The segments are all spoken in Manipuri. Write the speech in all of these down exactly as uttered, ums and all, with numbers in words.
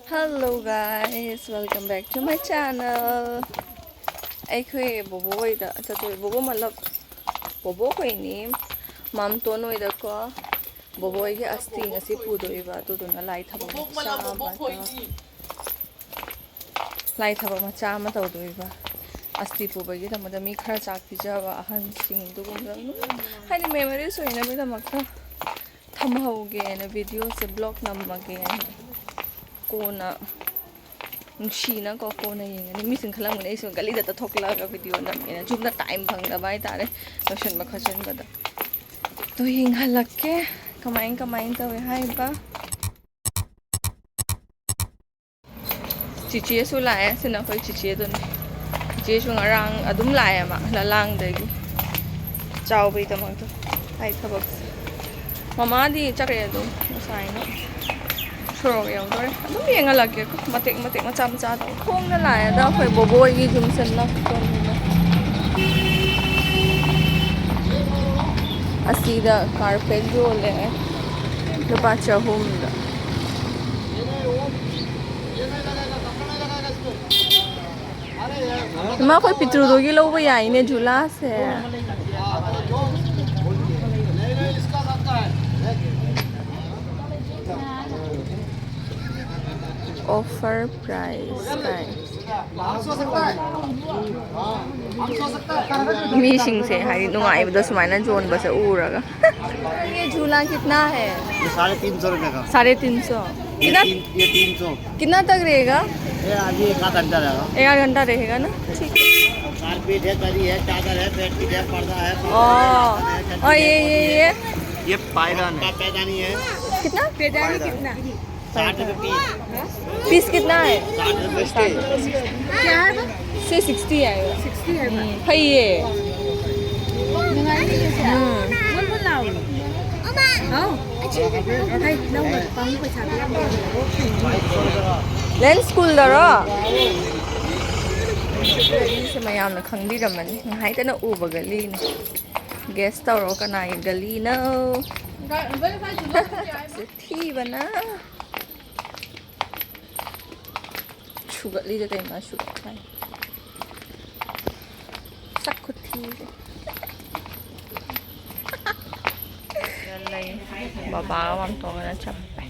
Hello guys, welcome back to my channel. ꯑꯩꯈꯣꯏ ꯕꯣꯕꯣ ꯍꯣꯏꯗ ꯆꯠꯇꯣꯏ꯫ ꯕꯣꯕꯣ ꯃꯂꯞ, ꯕꯣꯕꯣ ꯍꯣꯏꯅꯤ, ꯃꯥꯝꯇꯣꯟ ꯍꯣꯏꯗꯀꯣ꯫ ꯕꯣꯕꯣ ꯍꯣꯏꯒꯤ ꯑꯁꯇꯤ ꯉꯁꯤ ꯄꯨꯗꯣꯏꯕ, ꯑꯗꯨꯗꯨꯅ ꯂꯥꯏ ꯊꯕꯛ ꯃꯆꯥ ꯑꯃ ꯇꯧ-, ꯂꯥꯏ ꯊꯕꯛ ꯃꯆꯥ ꯑꯃ ꯇꯧꯗꯣꯏꯕ꯫ ꯑꯁꯇꯤ ꯄꯨꯕꯒꯤꯗꯃꯛꯇ ꯃꯤ ꯈꯔ ꯆꯥꯛ ꯄꯤꯖꯕ, ꯑꯍꯟꯁꯤꯡ ꯑꯗꯨꯒꯨꯝꯕ ꯑꯗꯨꯝ, ꯍꯥꯏꯗꯤ memories ꯑꯣꯏꯅꯕꯒꯤꯗꯃꯛꯇ ꯊꯝꯍꯧꯒꯦꯅ videoꯁꯦ vlog ꯅꯝꯃꯒꯦꯅ꯫ ꯀꯣꯟꯅ ꯅꯨꯡꯁꯤꯅꯀꯣ ꯀꯣꯟꯅ ꯌꯦꯡꯉꯅꯤ꯫ ꯃꯤꯁꯤꯡ ꯈꯜꯂꯝꯒꯅꯤ ꯑꯩꯁꯨ ꯒꯂꯤꯗ ꯊꯣꯛꯂꯛꯑꯒ video ꯅꯝꯃꯦꯅ꯫ ꯌꯨꯝꯗ time ꯐꯪꯗꯕ ꯍꯥꯏꯇꯥꯔꯦ ꯂꯣꯏꯁꯤꯟꯕ ꯈꯣꯠꯆꯤꯟꯕꯗ꯫ ꯑꯗꯣ ꯌꯦꯡꯍꯜꯂꯛꯀꯦ ꯀꯃꯥꯏ ꯀꯃꯥꯏꯅ ꯇꯧꯋꯦ ꯍꯥꯏꯕ꯫ ꯆꯤꯆꯦꯁꯨ ꯂꯥꯛꯑꯦ꯫ ꯁꯤꯅ ꯑꯩꯈꯣꯏ ꯆꯤꯆꯦꯗꯨꯅꯤ꯫ ꯆꯤꯆꯦꯁꯨ ꯉꯔꯥꯡ ꯑꯗꯨꯝ ꯂꯥꯛꯑꯦ ꯃꯥ ꯂꯂꯥꯡꯗꯒꯤ꯫ ꯆꯥꯎꯕꯩꯗꯃꯛꯇ꯫ ꯑꯩ ꯊꯕꯛꯁꯦ꯫ ꯃꯃꯥꯗꯤ ꯆꯠꯈ꯭ꯔꯦ ꯑꯗꯨꯝ ꯉꯁꯥꯏꯅ꯫ ꯁꯣꯔꯣꯛ ꯌꯧꯗꯣꯔꯦ꯫ ꯑꯗꯨꯝ ꯌꯦꯡꯍꯜꯂꯛꯀꯦꯀꯣ ꯃꯇꯦꯛ ꯃꯇꯦꯛ ꯃꯆꯥ ꯃꯆꯥꯗꯣ꯫ ꯈꯣꯡꯅ ꯂꯥꯛꯑꯦꯗ ꯑꯩꯈꯣꯏ ꯕꯣꯕꯣꯏꯒꯤ ꯌꯨꯝꯁꯦ ꯅꯛꯄꯅꯤꯅ꯫ ꯑꯁꯤꯗ carpet ꯌꯣꯜꯂꯦ ꯂꯨꯄꯥ ꯆꯍꯨꯝꯗ꯫ ꯏꯃꯥ, ꯑꯩꯈꯣꯏ ꯄꯤꯇ꯭ꯔꯨꯗꯨꯒꯤ ꯂꯧꯕ ꯌꯥꯏꯅꯦ ꯖꯨꯂꯥꯁꯦ꯫ Offer price ꯀꯥꯏ꯫ ꯃꯤꯁꯤꯡꯁꯦ ꯍꯥꯏꯗꯤ ꯅꯨꯡꯉꯥꯏꯕꯗꯣ ꯁꯨꯃꯥꯏꯅ ꯌꯣꯟꯕꯁꯦ ꯎꯔꯒ꯫ ये झूला कितना है? ये साढ़े तीन सौ रुपये का। साढ़े तीन सौ। ये कितना? तीन, ये तीन सौ। कितना तक रहेगा? ये अभी एक आध घंटा रहेगा। एक आध घंटा रहेगा ना? ठीक है। कारपेट है, दरी है, चादर है, बेडशीट है, पर्दा है, और, और ये, ये, ये? ये पायदान है। पैदानी है। कितना? पैदानी कितना? साठ रुपये पीस। पीस कितना है? साठ रुपये। क्या है वो? से सिक्सटी आएगा। सिक्सटी है। हम्म, है ये। हम्म। बोल, बोल ना। ꯍꯥꯎ꯫ ꯍꯥꯏ, ꯂꯧ, ꯄꯥꯃꯨꯡ ꯄꯩꯁꯥ ꯄꯤꯔꯝꯃꯣ꯫ ꯂꯦꯟ ꯁ꯭ꯀꯨꯜꯗꯔꯣ? ꯁꯦ ꯃꯌꯥꯝꯅ ꯈꯪꯕꯤꯔꯝꯃꯅꯤ꯫ ꯉꯍꯥꯏꯇꯅ ꯎꯕ ꯒꯂꯤꯅꯦ꯫ Guess ꯇꯧꯔꯣ ꯀꯅꯥꯒꯤ ꯒꯂꯤꯅꯣ? ꯊꯤꯕꯅ꯫ ꯁꯨꯒꯠꯂꯤꯁꯦ ꯀꯩꯅꯣ? ꯁꯨꯒꯠ ꯍꯥꯏ꯫ ꯁꯛ ꯈꯨꯊꯤꯁꯦ꯫ ꯂꯩ꯫ ꯕꯕꯥꯒ ꯃꯥꯝꯇꯣꯟꯒꯅ ꯆꯠꯄꯦ꯫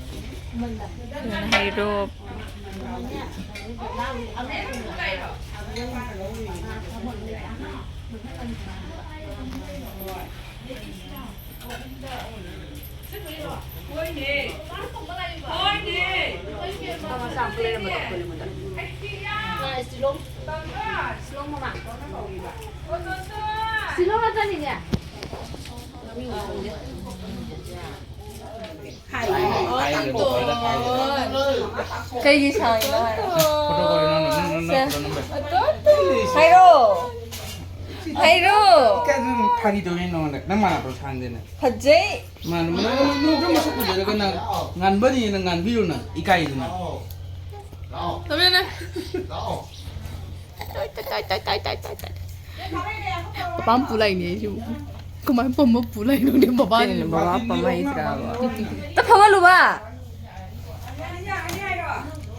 ꯑꯗꯨꯅ ꯍꯩꯔꯣꯞ꯫ ꯀꯩꯒꯤ ꯁꯥꯡꯉꯤꯅꯣ ꯍꯥꯏꯔꯣ? ꯁꯦ꯫ ꯍꯥꯏꯔꯣ꯫ ꯍꯥꯏꯔꯣ꯫ ꯀꯩꯅꯣ ꯐꯥꯒꯤ ꯇꯧꯔꯤꯅꯦ ꯅꯉꯣꯟꯗ꯫ ꯅꯪ ꯃꯥꯟꯅꯕ꯭ꯔꯣ ꯁꯥꯡꯗꯦꯅ? ꯐꯖꯩ꯫ ꯃꯥꯅ ꯃꯅꯨꯡ ꯃꯁꯛ ꯐꯖꯔꯒ ꯅꯪ ꯉꯥꯟꯕꯅꯤꯅ ꯉꯥꯟꯕꯤꯌꯨꯅ ꯏꯀꯥꯏꯗꯅ꯫ ꯇꯧꯕꯤꯌꯨꯅꯦ꯫ ꯇꯥꯏ, ꯇꯥꯏ, ꯇꯥꯏ꯫ ꯄꯥꯝ ꯄꯨ ꯂꯥꯛꯏꯅꯦ ꯑꯩꯁꯨ꯫ ꯀꯃꯥꯏꯅ ꯄꯝꯕ ꯄꯨ ꯂꯥꯛꯏꯅꯣꯅꯦ ꯕꯕꯥꯅ? ꯀꯩꯅꯣ ꯕꯕꯥ ꯄꯝ ꯍꯩꯇ꯭ꯔꯕ? ꯇ ꯐꯝꯍꯜꯂꯨꯕ꯫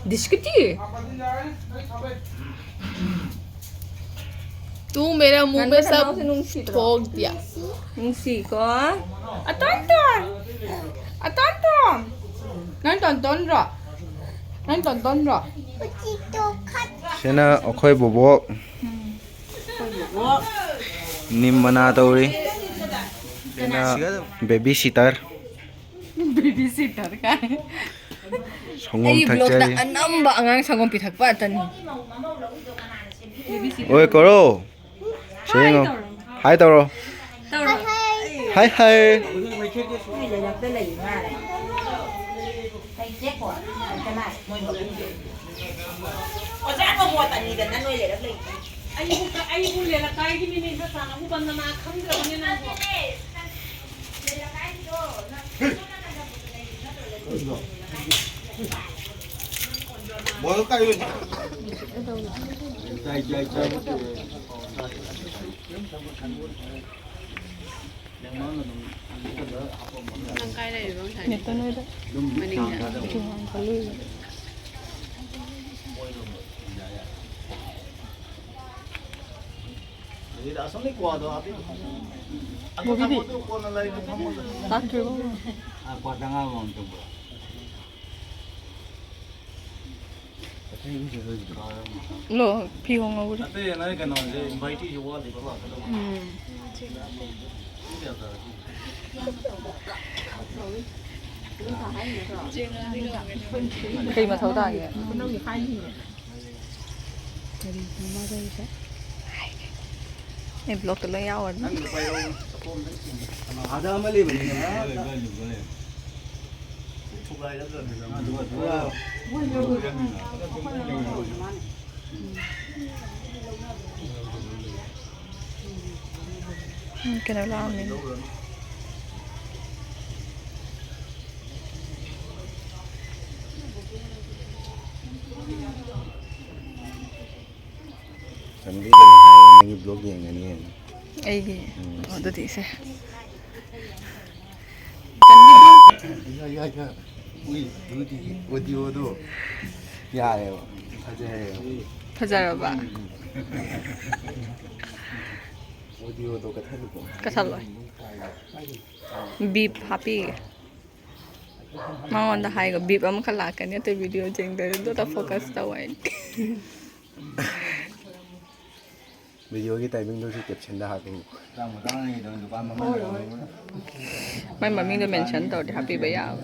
ꯗꯤꯁꯀꯤꯇꯤ꯫ तू मेरा मुंह पे ꯉꯥꯟꯕ सब ꯊꯝꯃꯣꯁꯦ ꯅꯨꯡꯁꯤꯗ꯭ꯔꯣ? थोक दिया। ꯅꯨꯡꯁꯤꯀꯣ꯫ ꯑꯇꯣꯟꯇꯣꯟ! ꯑꯇꯣꯟꯇꯣꯟ! ꯅꯪ ꯇꯣꯟꯇꯣꯟꯔꯣ? ꯅꯪ ꯇꯣꯟꯇꯣꯟꯔꯣ? ꯁꯤꯅ ꯑꯩꯈꯣꯏ ꯕꯣꯕꯣꯛ꯫ ꯅꯤꯝ ꯃꯅꯥ ꯇꯧꯔꯤ꯫ ꯁꯤꯅ ꯕꯦꯕꯤ ꯁꯤꯇꯔ꯫ ꯕꯦꯕꯤ ꯁꯤꯇꯔ ꯀꯥꯏ꯫ ꯁꯪꯒꯣꯝ ꯑꯩꯒꯤ ꯕ꯭ꯂꯣꯛꯇ ꯊꯛꯆꯔꯤ꯫ ꯑꯅꯝꯕ ꯑꯉꯥꯡ ꯁꯪꯒꯣꯝ ꯄꯤꯊꯛꯄ ꯉꯥꯛꯇꯅꯤ꯫ ꯑꯣꯏ ꯀꯧꯔꯣ꯫ ꯁꯦꯡꯉꯣ꯫ ꯍꯥꯏ ꯇꯧꯔꯣ꯫ ꯇꯧꯔꯣ꯫ ꯍꯥꯏ ꯍꯥꯏ꯫ ꯑꯩꯕꯨ ꯂꯦꯂꯀꯥꯏꯒꯤ ꯃꯤꯅꯤ ꯅꯠꯇ꯭ꯔꯥ? ꯅꯪꯕꯨ ꯕꯟꯗꯅꯥ ꯈꯪꯗ꯭ꯔꯕꯅꯦ ꯅꯪꯕꯨ꯫ ꯅꯪ ꯀꯥꯏ ꯂꯩꯔꯤꯕ ꯉꯁꯥꯏ? ꯅꯦꯇꯣꯟ ꯍꯣꯏꯗ꯫ ꯃꯅꯤꯡꯗ꯫ ꯗꯨꯀꯥꯟ ꯈꯜꯂꯨꯏꯕ꯫ ꯑꯗꯨꯗ ꯑꯁꯣꯝꯒꯤ ꯀ꯭ꯋꯥꯗꯣ ꯍꯥꯞꯄꯤꯌꯨ꯫ ꯑꯗꯨ ꯊꯝꯃꯣ, ꯑꯗꯨ ꯀꯣꯟꯅ ꯂꯩꯔꯤꯗꯣ ꯊꯝꯃꯣ꯫ ꯆꯥꯛꯇ꯭ꯔꯤꯕꯣ? ꯑꯥ, ꯀ꯭ꯋꯥ ꯆꯥꯉꯥ ꯑꯃꯃꯝ ꯇꯧꯕ꯭ꯔꯣ? ꯂꯣ, ꯐꯤ ꯍꯣꯡꯍꯧꯔꯦ꯫ ꯑꯇꯩ ꯅꯣꯏ ꯀꯩꯅꯣꯁꯦ, ꯏꯟꯚꯥꯏꯇꯤꯁꯦ ꯋꯥꯠꯂꯤꯕ ꯂꯥꯛꯀꯗꯕ꯫ ꯎꯝ꯫ ꯄꯨꯡ ꯀꯌꯥ ꯇꯥꯔꯒꯦ? ꯀꯩ ꯃꯊꯧ ꯇꯥꯒꯦ? ꯑꯩ ꯕ꯭ꯂꯣꯛꯇ ꯂꯣꯏ ꯌꯥꯎꯔꯅꯤ꯫ ꯑꯥꯗ ꯑꯃ ꯂꯩꯕꯅꯤꯅꯦ꯫ ꯎꯝ, ꯀꯩꯅꯣ ꯂꯥꯛꯑꯝꯃꯦ꯫ ꯆꯟꯕꯤꯒꯅꯨ ꯍꯥꯏꯔꯒ ꯅꯪꯒꯤ ꯕ꯭ꯂꯣꯛ ꯌꯦꯡꯒꯅꯤ ꯍꯥꯏꯅ꯫ ꯑꯩꯒꯤ? ꯎꯝ꯫ ꯑꯣ, ꯑꯗꯨꯗꯤ ꯁꯦ꯫ ꯆꯟꯕꯤꯒꯅꯨ꯫ ꯌꯥ, ꯌꯥ, ꯌꯥ꯫ ꯎꯏ, ꯑꯗꯨꯗꯤ ꯑꯣꯗꯤꯑꯣꯗꯣ ꯌꯥꯔꯦꯕ꯫ ꯐꯖꯔꯦꯕ꯫ ꯐꯖꯔꯕ? ꯑꯣꯗꯤꯑꯣꯗꯣ ꯀꯛꯊꯠꯂꯨꯀꯣ꯫ ꯀꯛꯊꯠꯂꯣꯏ꯫ ꯕꯤꯞ ꯍꯥꯞꯄꯤꯒꯦ꯫ ꯃꯉꯣꯟꯗ ꯍꯥꯏꯒ ꯕꯤꯞ ꯑꯃꯈꯛ ꯂꯥꯛꯀꯅꯤ, ꯑꯇꯩ ꯚꯤꯗꯤꯑꯣ ꯌꯦꯡꯗꯔꯦ, ꯑꯗꯨꯗ ꯐꯣꯀꯁ ꯇꯧ ꯍꯥꯏ꯫ ꯚꯤꯗꯤꯑꯣꯒꯤ ꯇꯥꯏꯃꯤꯡꯗꯨꯁꯨ ꯀꯦꯞꯁꯟꯗ ꯍꯥꯞꯄꯤꯌꯨ꯫ ꯃꯥꯏ ꯃꯃꯤꯡꯗꯣ ꯃꯦꯟꯁꯟ ꯇꯧꯔꯗꯤ ꯍꯥꯞꯄꯤꯕ ꯌꯥꯕ꯫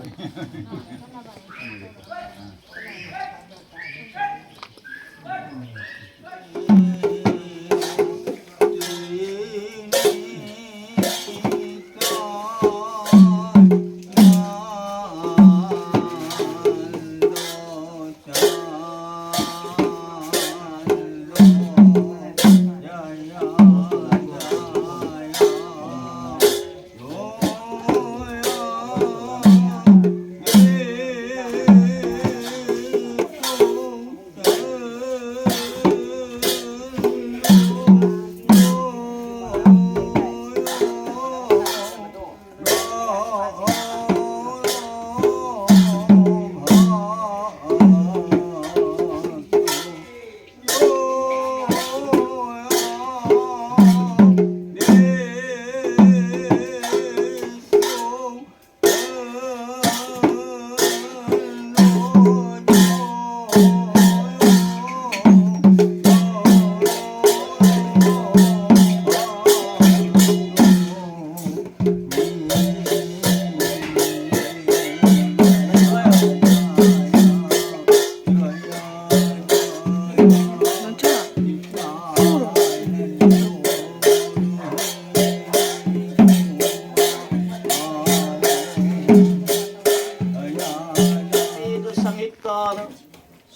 ꯍꯤꯠꯀꯥꯅ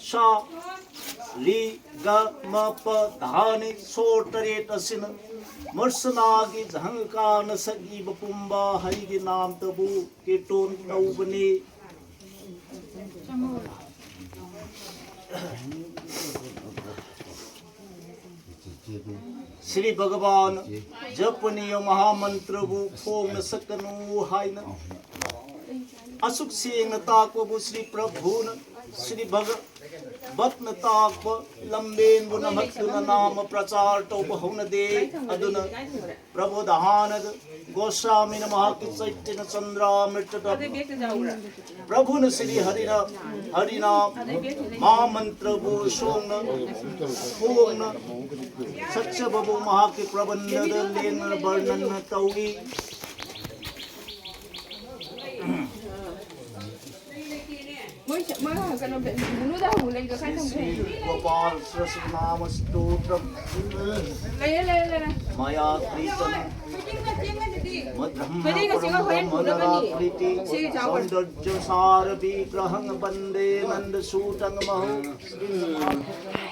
ꯁꯥ ꯔꯤ ꯒ ꯃ ꯄ ꯙꯥꯅꯤ ꯁꯣꯔ ꯇꯔꯦꯠ ꯑꯁꯤꯅ ꯃꯔꯁꯅꯥꯒꯤ ꯖꯍꯪꯀꯥꯅ ꯁꯛꯏꯕ ꯄꯨꯝꯕ ꯍꯩꯒꯤ ꯅꯥꯝꯇꯕꯨ ꯀꯤꯔꯇꯣꯟ ꯇꯧꯕꯅꯤ꯫ ꯁ꯭ꯔꯤ ꯚꯒꯕꯥꯟ ꯖꯄꯅꯤꯌ ꯃꯍꯥꯃꯟꯇ꯭ꯔꯕꯨ ꯐꯣꯡꯅ ꯁꯛꯀꯅꯨ ꯍꯥꯏꯅ ꯑꯁꯨꯛ ꯁꯦꯡꯅ ꯇꯥꯛꯄꯕꯨ ꯁ꯭ꯔꯤ ꯄ꯭ꯔꯚꯨꯅ ꯁ꯭ꯔꯤ ꯚꯒ ꯚꯠꯅ ꯇꯥꯛꯄ ꯂꯝꯕꯦꯟꯕꯨ ꯅꯝꯍꯠꯇꯨꯅ ꯅꯥꯃ ꯄ꯭ꯔꯆꯥꯔ ꯇꯧꯕ ꯍꯧꯅꯗꯦ꯫ ꯑꯗꯨꯅ ꯄ꯭ꯔꯚꯨ ꯗꯍꯥꯅꯟꯗ ꯒꯣꯁ꯭ꯋꯥꯃꯤꯅ ꯃꯍꯥꯛꯀꯤ ꯆꯩꯇꯟꯌ ꯆꯟꯗ꯭ꯔꯥꯃ꯭ꯔꯤꯇꯗ ꯄ꯭ꯔꯚꯨꯅ ꯁ꯭ꯔꯤ ꯍꯔꯤꯅ ꯍꯔꯤꯅꯥꯝ ꯃꯍꯥꯃꯟꯇ꯭ꯔꯕꯨ ꯁꯣꯡꯅ ꯐꯣꯡꯅ ꯁꯛꯆꯕꯕꯨ ꯃꯍꯥꯛꯀꯤ ꯄ꯭ꯔꯕꯟꯙꯗ ꯂꯦꯡꯅ ꯕꯔꯅꯟꯅ ꯇꯧꯏ꯫ ꯃꯣꯏ ꯁ-, ꯃꯣꯏ ꯀꯩꯅꯣ, ꯕꯨꯂꯨꯗ ꯍꯧꯕ ꯂꯩꯗꯣ ꯀꯥꯏ ꯊꯝꯒꯦ? ꯒꯣꯄꯥꯜ ꯁꯍꯁ꯭ꯔꯅꯥꯃ ꯁ꯭ꯇꯣꯇ꯭ꯔꯝ ꯂꯩꯔꯦ, ꯂꯩꯔꯦ, ꯂꯩꯔꯦ꯫ ꯃꯌꯥ ꯀ꯭ꯔꯤꯇꯝ ꯊꯦꯡꯉꯦ, ꯊꯦꯡꯉꯦ ꯑꯗꯨꯗꯤ꯫ ꯃꯙ꯭ꯔꯝ ꯐꯅꯦꯛꯀ ꯆꯦꯡꯒ ꯍꯣꯔꯦꯟ ꯄꯨꯅꯕꯅꯤ꯫ ꯃꯅꯔꯥꯀ꯭ꯔꯤꯇꯤ ꯁꯤꯒꯤ ꯆꯥꯎ꯫ ꯁꯧꯟꯗꯔꯖ ꯁꯥꯔ ꯕꯤꯒ꯭ꯔꯍꯪ ꯕꯟꯗꯦ ꯅꯟꯗ ꯁꯨꯇꯪ ꯃꯍꯧ ꯁ꯭ꯔꯤ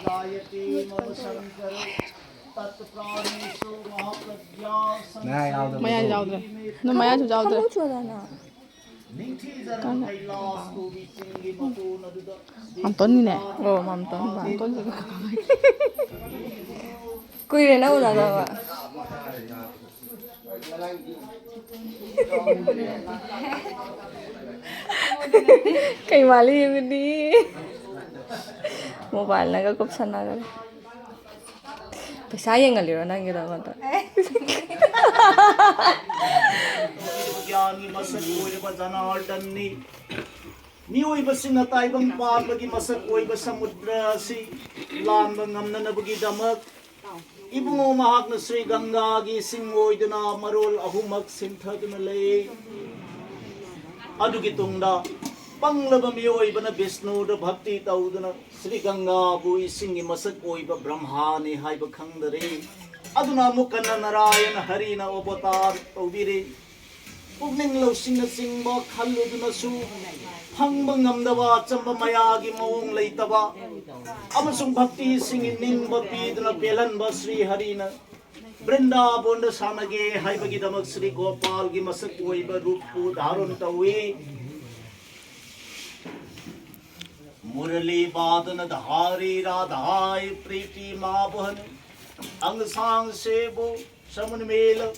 ꯖꯥꯌꯇꯤ ꯃꯅꯨ ꯁꯪꯀꯔ ꯇꯠ ꯄ꯭ꯔꯥꯅꯦꯁꯨ ꯃꯍꯥ ꯄ꯭ꯔꯒ꯭ꯌꯥ ꯃꯌꯥ ꯌꯥꯎꯗ꯭ꯔꯦ꯫ ꯅꯪ ꯃꯌꯥꯁꯨ ꯌꯥꯎꯗ꯭ꯔꯦ꯫ ꯐꯃꯨꯡ ꯆꯨꯗꯅ꯫ ꯃꯥꯝꯇꯣꯟꯒꯤꯅꯦ꯫ ꯑꯣ, ꯃꯥꯝꯇꯣꯟ, ꯃꯥꯝꯇꯣꯟꯁꯨ꯫ ꯀꯨꯏꯔꯦ ꯅꯪ ꯎꯅꯗꯕ꯫ ꯀꯩ ꯃꯥꯜꯂꯤ ꯌꯦꯡꯉꯨꯅꯤ꯫ ꯃꯣꯕꯥꯏꯜꯅꯒ ꯀꯨꯞꯁꯟꯅꯈ꯭ꯔꯦ꯫ ꯄꯩꯁꯥ ꯌꯦꯡꯍꯜꯂꯤꯔꯣ ꯅꯪꯒꯤꯗꯃꯛꯇ? ꯒ꯭ꯌꯥꯟꯒꯤ ꯃꯁꯛ ꯑꯣꯏꯔꯕ ꯖꯅꯥꯔꯗꯟꯅꯤ꯫ ꯃꯤꯑꯣꯏꯕꯁꯤꯡꯅ ꯇꯥꯏꯕꯪ ꯄꯥꯟꯕꯒꯤ ꯃꯁꯛ ꯑꯣꯏꯕ ꯁꯃꯨꯗ꯭ꯔ ꯑꯁꯤ ꯂꯥꯟꯕ ꯉꯝꯅꯅꯕꯒꯤꯗꯃꯛ ꯏꯕꯨꯡꯉꯣ ꯃꯍꯥꯛꯅ ꯁ꯭ꯔꯤ ꯒꯪꯒꯥꯒꯤ ꯏꯁꯤꯡ ꯑꯣꯏꯗꯨꯅ ꯃꯔꯣꯜ ꯑꯍꯨꯝꯃꯛ ꯁꯤꯟꯊꯗꯨꯅ ꯂꯩ꯫ ꯑꯗꯨꯒꯤ ꯇꯨꯡꯗ ꯄꯪꯂꯕ ꯃꯤꯑꯣꯏꯕꯅ ꯕꯤꯁꯅꯨꯗ ꯚꯛꯇꯤ ꯇꯧꯗꯨꯅ ꯁ꯭ꯔꯤ ꯒꯪꯒꯥꯕꯨ ꯏꯁꯤꯡꯒꯤ ꯃꯁꯛ ꯑꯣꯏꯕ ꯕ꯭ꯔꯍ꯭ꯃꯥꯅꯤ ꯍꯥꯏꯕ ꯈꯪꯗꯔꯦ꯫ ꯑꯗꯨꯅ ꯑꯃꯨꯛ ꯍꯟꯅ ꯅꯥꯔꯥꯌꯟ ꯍꯔꯤꯅ ꯑꯣꯕꯇꯥꯔ ꯇꯧꯕꯤꯔꯦ꯫ ꯄꯨꯛꯅꯤꯡ ꯂꯧꯁꯤꯡꯅꯆꯤꯡꯕ ꯈꯜꯂꯨꯗꯨꯅꯁꯨ ꯐꯪꯕ ꯉꯝꯗꯕ ꯑꯆꯝꯕ ꯃꯌꯥꯒꯤ ꯃꯑꯣꯡ ꯂꯩꯇꯕ ꯑꯃꯁꯨꯡ ꯚꯛꯇꯤꯁꯤꯡꯒꯤ ꯅꯤꯡꯕ ꯄꯤꯗꯨꯅ ꯄꯦꯜꯍꯟꯕ ꯁ꯭ꯔꯤ ꯍꯔꯤꯅ ꯕ꯭ꯔꯤꯟꯗꯥꯕꯣꯟꯗ ꯁꯥꯟꯅꯒꯦ ꯍꯥꯏꯕꯒꯤꯗꯃꯛ ꯁ꯭ꯔꯤ ꯒꯣꯄꯥꯜꯒꯤ ꯃꯁꯛ ꯑꯣꯏꯕ ꯔꯨꯞꯄꯨ ꯙꯥꯔꯣꯟ ꯇꯧꯏ꯫ ꯃꯨꯔꯂꯤ ꯕꯥꯗꯅ ꯙꯥꯔꯤ ꯔꯥꯙꯥꯏ ꯄ꯭ꯔꯤꯇꯤ ꯃꯥꯕꯨꯍꯟ ꯑꯪꯁꯥꯡ ꯁꯦꯕꯨ ꯁꯃꯨꯟꯃꯦꯂ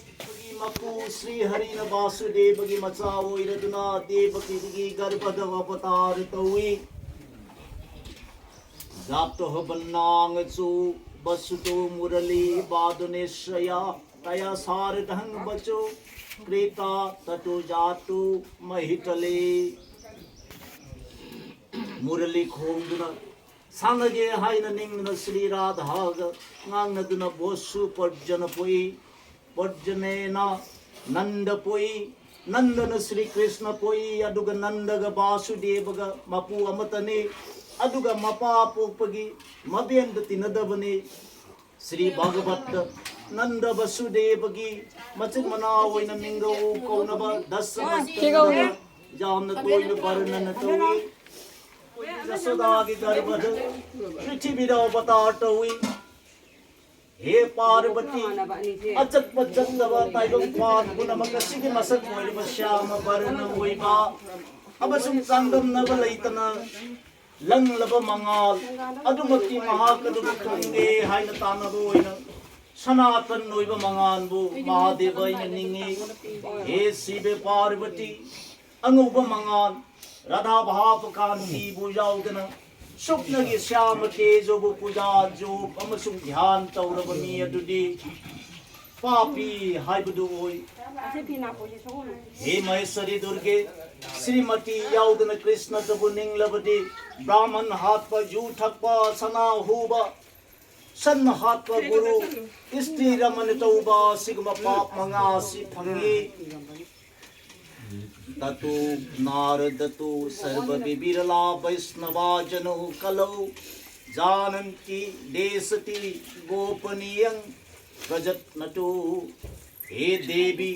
ꯃꯄꯨ ꯁ꯭ꯔꯤ ꯍꯔꯤꯅ ꯕꯥꯁꯨꯗꯦꯕꯒꯤ ꯃꯆꯥ ꯑꯣꯏꯔꯗꯨꯅ ꯗꯦꯕꯀꯤꯒꯤ ꯒꯔꯚꯗ ꯑꯕꯇꯥꯔ ꯇꯧꯏ꯫ ꯖꯥꯞꯇꯣ ꯍꯕꯟꯅꯥꯡ ꯆꯨ ꯕꯁꯨꯇꯣ ꯃꯨꯔꯂꯤ ꯕꯥꯗꯨꯅꯦꯁ꯭ꯔꯌꯥ ꯇꯌꯥ ꯁꯥꯔꯗꯍꯪ ꯕꯆꯣ ꯀ꯭ꯔꯤꯇꯥ ꯇꯇꯨ ꯖꯥꯇꯨ ꯃꯍꯤꯇꯂꯤ꯫ ꯃꯨꯔꯂꯤ ꯈꯣꯡꯗꯨꯅ ꯁꯥꯟꯅꯒꯦ ꯍꯥꯏꯅ ꯅꯤꯡꯗꯨꯅ ꯁ꯭ꯔꯤ ꯔꯥꯙꯥꯒ ꯉꯥꯡꯅꯗꯨꯅ ꯕꯣꯁꯨ ꯄꯔꯖꯅ ꯄꯣꯛꯏ꯫ ꯄꯔꯖꯅꯦꯅ ꯅꯟꯗ ꯄꯣꯛꯏ꯫ ꯅꯟꯗꯅ ꯁ꯭ꯔꯤ ꯀ꯭ꯔꯤꯁꯅ ꯄꯣꯛꯏ꯫ ꯑꯗꯨꯒ ꯅꯟꯗꯒ ꯕꯥꯁꯨꯗꯦꯕꯒ ꯃꯄꯨ ꯑꯃꯠꯇꯅꯤ꯫ ꯑꯗꯨꯒ ꯃꯄꯥ ꯄꯣꯛꯄꯒꯤ ꯃꯕꯦꯟꯗ ꯇꯤꯟꯅꯗꯕꯅꯤ꯫ ꯁ꯭ꯔꯤ ꯚꯒꯕꯠꯇ ꯅꯟꯗ ꯕꯁꯨꯗꯦꯕꯒꯤ ꯃꯆꯤꯟ ꯃꯅꯥꯎ ꯑꯣꯏꯅ ꯃꯤꯡꯒꯧ ꯀꯧꯅꯕ ꯗꯁ ꯌꯥꯝꯅ ꯇꯣꯏꯅ ꯕꯔꯅꯅ ꯇꯧꯏ꯫ ꯌꯁꯣꯗꯥꯒꯤ ꯒꯔꯚꯗ ꯄ꯭ꯔꯤꯊꯤꯕꯤꯗ ꯑꯕꯇꯥꯔ ꯇꯧꯏ꯫ ꯍꯦ ꯄꯥꯔꯕꯇꯤ, ꯑꯆꯠꯄ ꯆꯠꯇꯕ ꯇꯥꯏꯕꯪ ꯄꯥꯟ ꯄꯨꯝꯅꯃꯛ ꯑꯁꯤꯒꯤ ꯃꯁꯛ ꯑꯣꯏꯔꯤꯕ ꯁ꯭ꯌꯥꯃ ꯕꯔꯅ ꯑꯣꯏꯕ ꯑꯃꯁꯨꯡ ꯆꯥꯡꯗꯝꯅꯕ ꯂꯩꯇꯅ ꯂꯪꯂꯕ ꯃꯉꯥꯜ ꯑꯗꯨꯃꯛꯇꯤ ꯃꯍꯥꯛ ꯑꯗꯨꯕꯨ ꯈꯪꯗꯦ ꯍꯥꯏꯅ ꯇꯥꯟꯅꯕ ꯑꯣꯏꯅ ꯁꯅꯥꯇꯟ ꯑꯣꯏꯕ ꯃꯉꯥꯜꯕꯨ ꯃꯍꯥꯗꯦꯕ ꯑꯩꯅ ꯅꯤꯡꯏ꯫ ꯍꯦ ꯁꯤꯕꯦ ꯄꯥꯔꯕꯇꯤ, ꯑꯉꯧꯕ ꯃꯉꯥꯜ ꯔꯥꯙꯥ ꯚꯥꯕ ꯀꯥꯟꯇꯤꯕꯨ ꯌꯥꯎꯗꯅ ꯁꯨꯞꯅꯒꯤ ꯁ꯭ꯌꯥꯃ ꯇꯦꯖꯣꯕꯨ ꯄꯨꯖꯥ ꯖꯣꯞ ꯑꯃꯁꯨꯡ ꯙ꯭ꯌꯥꯟ ꯇꯧꯔꯕ ꯃꯤ ꯑꯗꯨꯗꯤ ꯄꯥꯄꯤ ꯍꯥꯏꯕꯗꯨ ꯑꯣꯏ꯫ ꯍꯦ ꯃꯍꯦꯁꯔꯤ ꯗꯨꯔꯒꯦ, ꯁ꯭ꯔꯤꯃꯇꯤ ꯌꯥꯎꯗꯅ ꯀ꯭ꯔꯤꯁꯅꯇꯕꯨ ꯅꯤꯡꯂꯕꯗꯤ ꯕ꯭ꯔꯥꯍꯃꯟ ꯍꯥꯠꯄ, ꯌꯨ ꯊꯛꯄ, ꯁꯅꯥ ꯍꯨꯕ, ꯁꯟ ꯍꯥꯠꯄ, ꯒꯨꯔꯨ ꯏꯁꯇ꯭ꯔꯤ ꯔꯃꯟ ꯇꯧꯕ ꯑꯁꯤꯒꯨꯝꯕ ꯄꯥꯞ ꯃꯉꯥ ꯑꯁꯤ ꯐꯪꯏ꯫ ततो नारदतो सर्वविरला वैष्णवा जनो कलौ जानन्ति देशति गोपनीयं रजत नटो। हे देवी,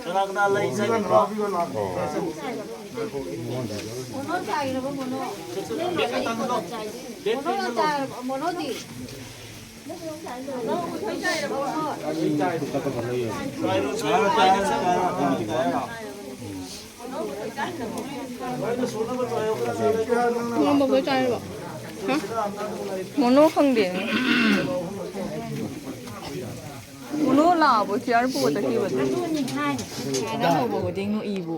ꯀꯅꯥ ꯀꯅꯥ ꯂꯩ ꯆꯠꯂꯤꯕ꯭ꯔꯣ? Mono ꯆꯥꯏꯔꯕ mono? ꯃꯣꯅꯣ ꯆꯥꯏꯔꯕ ꯃꯣꯅꯣꯗꯤ? ꯃꯣꯅꯣ ꯈꯪꯗꯦꯅꯦ꯫ ꯃꯣꯅꯣ ꯂꯥꯛꯑꯕꯣ? ꯆꯤꯌꯔ ꯄꯨꯔ ꯆꯠꯈꯤꯕꯗꯣ꯫ ꯅꯪ ꯍꯧꯕ ꯈꯨꯗꯤꯡ ꯅꯣꯛꯏꯕꯨ꯫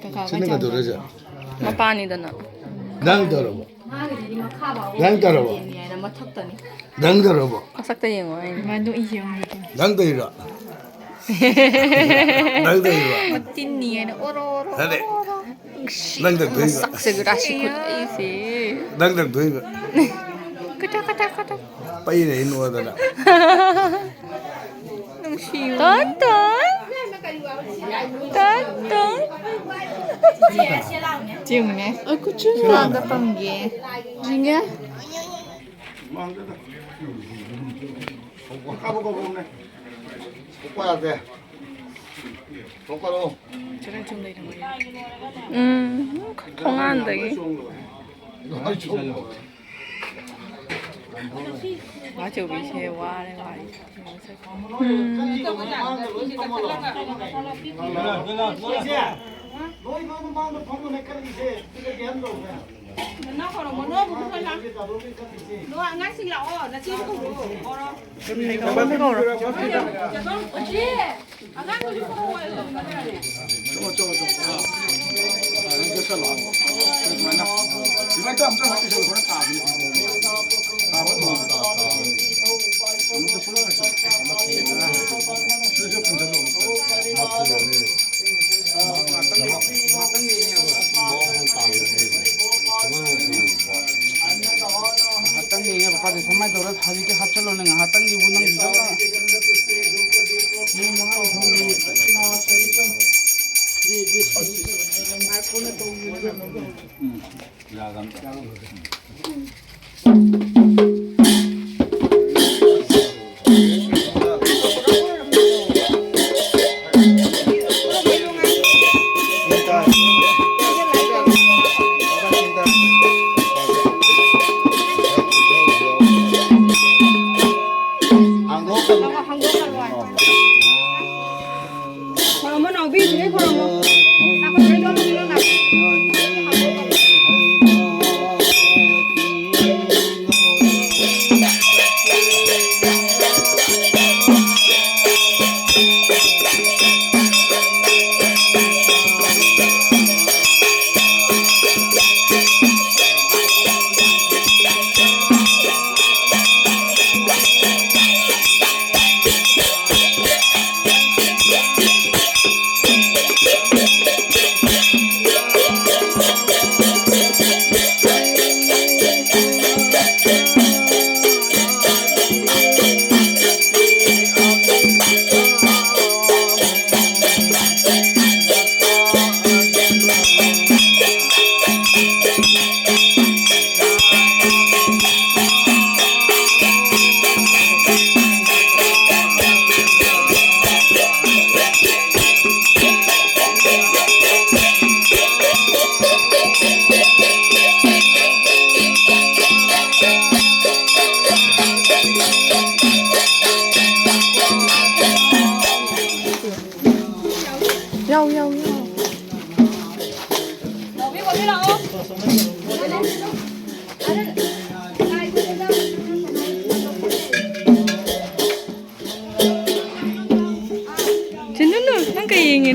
ꯀꯀꯥꯒ ꯁꯤꯅ ꯀꯩꯗꯧꯔꯦ ꯍꯧꯖꯤꯛ? ꯃꯄꯥꯅꯤꯗꯅ꯫ ꯅꯪ ꯇꯧꯔꯕꯣ? ꯅꯪ ꯇꯧꯔꯕꯣ? ꯃꯊꯛꯇꯅꯤ꯫ ꯅꯪ ꯇꯧꯔꯕꯣ? ꯃꯁꯛꯇ ꯌꯦꯡꯉꯣ ꯍꯥꯏꯅꯦ꯫ ꯃꯥ ꯅꯣꯛꯏꯁꯦ ꯌꯦꯡꯉꯣ꯫ ꯅꯪ ꯇꯧꯔꯤꯔꯣ? ꯅꯪ ꯇꯧꯔꯤꯔꯣ? ꯃꯇꯤꯟꯅꯤ ꯍꯥꯏꯅ ꯑꯣꯔꯣ ꯑꯣꯔꯣ ꯅꯠꯇꯦ꯫ ꯑꯣꯔꯣ ꯑꯣꯔꯣ꯫ ꯅꯪ ꯇꯧꯗꯣꯏꯕ꯫ ꯃꯁꯛꯁꯦ ꯔꯥꯁꯤ ꯈꯨꯠ ꯑꯩꯁꯦ꯫ ꯅꯪ ꯇꯧꯗꯣꯏꯕ꯫ ꯀꯇꯥ ꯀꯇꯥ ꯀꯇꯥ꯫ ꯄꯩꯔꯦ ꯅꯣꯗꯅ꯫ ꯅꯨꯡꯁꯤꯌꯨ꯫ ꯇꯣꯟ ꯇꯣꯟ꯫ ꯇꯣꯟ ꯇꯣꯟ꯫ ꯆꯤꯡꯉꯨꯅꯦ꯫ ꯑꯩ ꯈꯨꯠꯁꯨ ꯅꯥꯗ ꯄꯪꯒꯦ꯫ ꯆꯤꯡꯉꯦ꯫ ꯎꯝ, ꯊꯣꯡꯒꯥꯟꯗꯒꯤ꯫ ꯃꯥꯆꯧꯕꯤꯁꯦ ꯋꯥꯔꯦ, ꯋꯥꯔꯦ꯫ ꯎꯝ꯫ ꯅꯣꯏ ꯅꯣꯏ ꯃꯃꯥꯡꯗ ꯐꯝꯃꯨꯅꯦ, ꯀꯔꯤꯁꯦ? ꯁꯤꯗ ꯒ꯭ꯌꯥꯟ ꯇꯧꯈ꯭ꯔꯦ꯫ ꯅꯅꯥꯎ ꯀꯧꯔꯣ, ꯃꯣꯅꯣꯕꯨ ꯀꯧꯔꯣ꯫ ꯅꯣꯏ ꯑꯉꯥꯡꯁꯤꯡ ꯂꯥꯛꯑꯣ, ꯅꯆꯦꯕꯨ ꯀꯧꯔꯣ, ꯀꯧꯔꯣ꯫ ꯀꯧꯔꯣ꯫ ꯉꯥꯏꯍꯥꯛꯇꯪ ꯌꯦꯡꯉꯦ ꯕꯕꯥꯁꯦ, ꯁꯨꯃꯥꯏꯅ ꯇꯧꯔ ꯍꯧꯖꯤꯛꯇꯤ ꯍꯥꯞꯆꯜꯂꯣꯅꯦ, ꯉꯥꯏꯍꯥꯛꯇꯪꯒꯤꯕꯨ ꯅꯪ ꯃꯤ ꯃꯉꯥ ꯊꯣꯡꯉꯤ꯫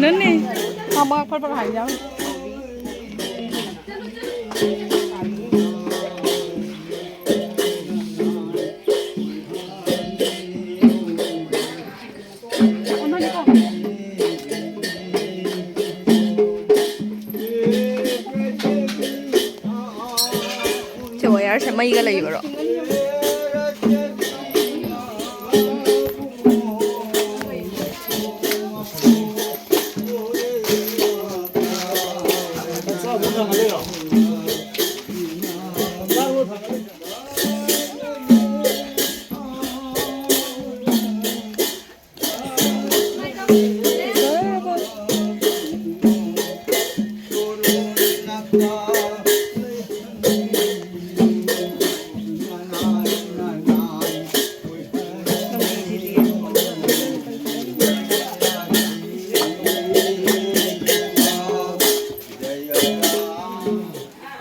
ꯅꯅꯦ꯫ ꯃꯃꯥ ꯐꯠ ꯐꯠ ꯍꯥꯏ ꯌꯥꯝ꯫ ꯁꯦ ꯋꯥꯌꯔꯁꯦ ꯃꯩꯒ ꯂꯩꯕꯔꯣ?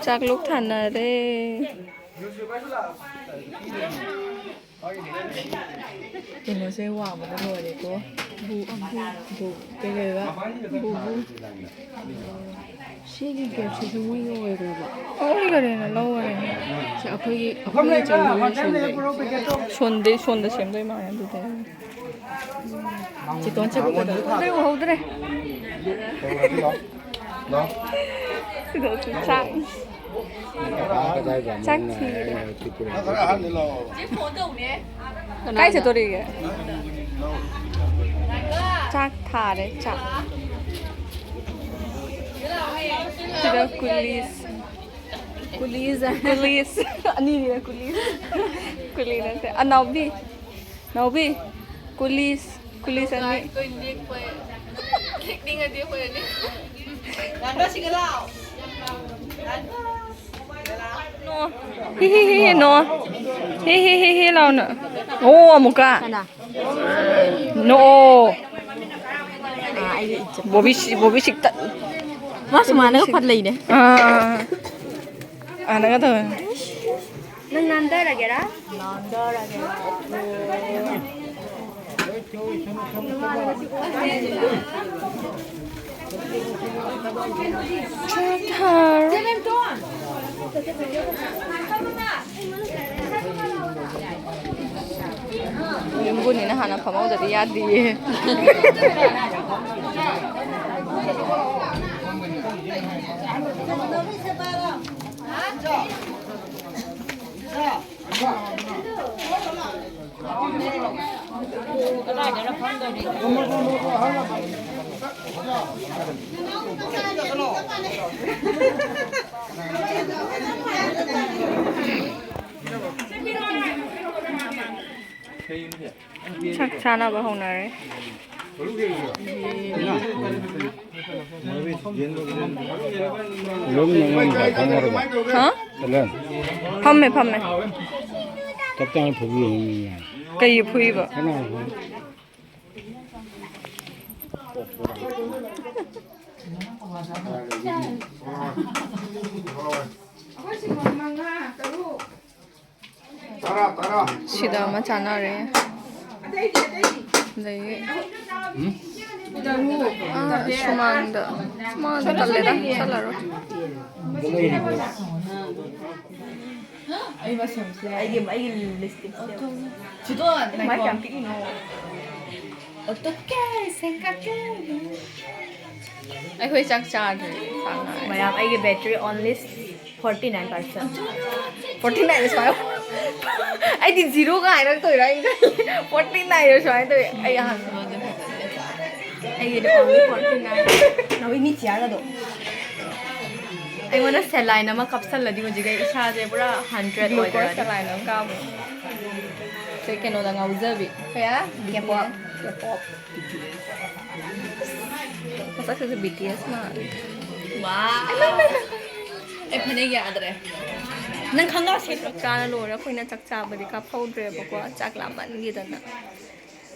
ꯆꯥꯛ ꯂꯣꯛ ꯊꯥꯅꯔꯦ꯫ ꯀꯩꯅꯣꯁꯦ ꯋꯥꯡꯕꯗ ꯂꯣꯏꯔꯦꯀꯣ꯫ ꯕꯨ, ꯕꯨ, ꯕꯨ, ꯀꯩ ꯀꯩꯕ? ꯕꯨ, ꯕꯨ꯫ ꯁꯤꯒꯤ ꯒꯦꯞꯁꯤꯁꯨ ꯃꯣꯏꯒꯤ ꯑꯣꯏꯈ꯭ꯔꯕ? ꯑꯣꯏꯈꯔꯦꯅ ꯂꯧꯈꯔꯦꯅ꯫ ꯁꯤ ꯑꯩꯈꯣꯏꯒꯤ, ꯑꯩꯈꯣꯏꯒꯤ ꯆꯪꯐꯝꯗ ꯁꯣꯟꯗꯩ꯫ ꯁꯣꯟꯗꯩ, ꯁꯣꯟꯗ ꯁꯦꯝꯗꯣꯏ ꯃꯥꯜꯂꯦ ꯑꯗꯨꯗꯩ꯫ ꯆꯤꯇꯣꯟ ꯆꯠꯄ ꯀꯩꯗꯧꯕ? ꯎꯍꯧꯗ꯭ꯔꯦ, ꯎꯍꯧꯗ꯭ꯔꯦ꯫ ꯁꯤꯗꯁꯨ ꯆꯥꯛ꯫ ꯆꯥꯛ ꯊꯤꯔꯦ꯫ ꯀꯥꯏ ꯆꯠꯇꯣꯔꯤꯒꯦ? ꯆꯥꯛ ꯊꯥꯔꯦ, ꯆꯥꯛ꯫ ꯁꯤꯗ ꯀꯨꯂꯤꯁ꯫ ꯀꯨꯂꯤꯁ꯫ ꯀꯨꯂꯤꯁ꯫ ꯑꯅꯤꯅꯤꯅ ꯀꯨꯂꯤꯁ꯫ ꯀꯨꯂꯤ ꯅꯠꯇꯦ꯫ ꯑꯅꯥꯎꯕꯤ꯫ ꯅꯥꯎꯕꯤ꯫ ꯀꯨꯂꯤꯁ꯫ ꯀꯨꯂꯤꯁ ꯑꯅꯤ꯫ ꯅꯣ꯫ ꯍꯤ ꯍꯤ ꯍꯤ ꯍꯤ ꯅꯣ꯫ ꯍꯤ ꯍꯤ ꯍꯤ ꯍꯤ ꯂꯥꯎꯅ꯫ ꯑꯣ ꯑꯃꯨꯛꯀ꯫ ꯀꯅꯥ? ꯅꯣ꯫ ꯑꯥ, ꯑꯩꯒꯤ ꯏꯆꯦ꯫ ꯕꯣꯕꯤ ꯁꯤ-, ꯕꯣꯕꯤ ꯁꯤꯛꯇ꯫ ꯃꯥ ꯁꯨꯃꯥꯏꯅꯒ ꯐꯠ ꯂꯩꯅꯦ꯫ ꯑꯥ꯫ ꯑꯥꯅꯒ ꯇꯧꯋꯦ꯫ ꯅꯪ ꯅꯥꯟꯗꯔꯒꯦꯔꯥ? ꯅꯥꯟꯗꯔꯒꯦꯔꯥ? ꯌꯨꯝꯕꯨꯅꯤꯅ ꯍꯥꯟꯅ ꯐꯝꯍꯧꯗꯗꯤ ꯌꯥꯗꯤꯌꯦ꯫ ꯆꯥꯛ ꯆꯥꯅꯕ ꯍꯧꯅꯔꯦ꯫ ꯍꯥ? ꯐꯝꯃꯦ, ꯐꯝꯃꯦ꯫ ꯀꯞꯇꯥꯡ ꯐꯨꯕꯤꯔꯤꯅꯤ꯫ ꯀꯩ ꯐꯨꯏꯕ? ꯀꯅꯥ ꯐꯨꯏ? ꯁꯤꯗ ꯑꯃ ꯆꯥꯅꯔꯦ꯫ ꯑꯗꯒꯤ, ꯑꯥ, ꯁꯨꯃꯥꯡꯗ, ꯁꯨꯃꯥꯡꯗ ꯇꯜꯂꯦꯗ, ꯆꯠꯂꯔꯣꯏ꯫ ꯑꯩꯒꯤ, ꯑꯩꯒꯤ ꯂꯤꯞꯁꯇꯤꯛꯁꯦ꯫ ꯃꯥꯏ ꯀꯌꯥꯝ ꯄꯤꯛꯏꯅꯣ? ꯑꯩꯈꯣꯏ ꯆꯥꯛ ꯆꯥꯗ꯭ꯔꯤ꯫ ꯆꯥꯛ ꯉꯥꯏꯔꯤ꯫ ꯃꯌꯥꯝ, ꯑꯩꯒꯤ battery only forty nine percent꯫ Forty nine ꯁꯨꯃꯥꯏꯅ꯫ ꯑꯩꯗꯤ zero ꯒ ꯍꯥꯏꯔꯛꯇꯣꯏꯔꯥ? ꯑꯩꯅ ꯈꯜꯂꯤ forty nine ꯁꯨꯃꯥꯏꯅ ꯇꯧꯋꯤ꯫ ꯑꯩ ꯑꯍꯥꯟꯕ꯫ ꯑꯩꯒꯤꯗꯤ only forty nine꯫ ꯅꯈꯣꯏ ꯃꯤ ꯆꯤꯌꯥꯔꯒꯗꯣ꯫ ꯑꯩꯉꯣꯟꯗ saline ꯑꯃ ꯀꯥꯞꯁꯜꯂꯗꯤ ꯍꯧꯖꯤꯛ ꯑꯩ ꯏꯁꯥꯁꯦ ꯄꯨꯔꯥ hundred glucose ꯑꯣꯏꯈ꯭ꯔꯅꯤ꯫ Saline ꯑꯃ ꯀꯥꯞꯄꯣ꯫ ꯁꯦ ꯀꯩꯅꯣꯗ ꯉꯥꯎꯖꯕꯤ꯫ ꯀꯌꯥ? K-pop꯫ K-pop꯫ ꯃꯁꯛꯁꯤꯁꯨ B T S ꯃꯥꯜꯂꯦ꯫ ꯋꯥ꯫ ꯑꯩ ꯐꯅꯦꯛ ꯌꯥꯗ꯭ꯔꯦ꯫ ꯅꯪ ꯈꯪꯒꯥꯎ ꯁꯦꯠꯂꯣ꯫ ꯆꯥꯛ ꯆꯥꯔ ꯂꯣꯏꯔ ꯑꯩꯈꯣꯏꯅ ꯆꯥꯛ ꯆꯥꯕꯗꯤ ꯀꯥꯞꯍꯧꯗ꯭ꯔꯦꯕꯀꯣ, ꯆꯥꯛ ꯂꯥꯝꯃꯟꯈꯤꯗꯅ꯫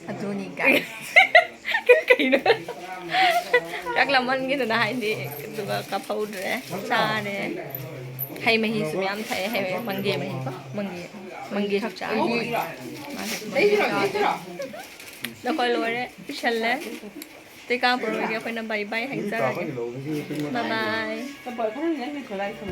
ꯑꯗꯨꯅꯤ guys꯫ ꯀꯩꯅꯣ? ꯆꯥꯛ ꯂꯥꯝꯃꯟꯈꯤꯗꯅ ꯍꯥꯏꯗꯤ, ꯑꯗꯨꯒ ꯀꯥꯞꯍꯧꯗ꯭ꯔꯦ꯫ ꯆꯥꯔꯦ꯫ ꯍꯩ ꯃꯍꯤꯁꯨ ꯃꯌꯥꯝ ꯊꯛꯑꯦ꯫ ꯍꯩ ꯃꯍꯤ, ꯃꯪꯒꯦ ꯃꯍꯤꯀꯣ꯫ ꯃꯪꯒꯦ꯫ ꯃꯪꯒꯦꯁꯨ ꯆꯥꯔꯦ꯫ ꯃꯥꯁꯨ ꯃꯪꯒꯦ ꯆꯥꯔꯦ꯫ ꯅꯈꯣꯏ ꯂꯣꯏꯔꯦ꯫ ꯄꯤꯁꯜꯂꯦ꯫ ꯀꯥꯞꯄꯔꯣꯏꯒꯦ, ꯑꯩꯈꯣꯏꯅ bye bye ꯍꯥꯏꯖꯔꯒꯦ꯫ Bye bye꯫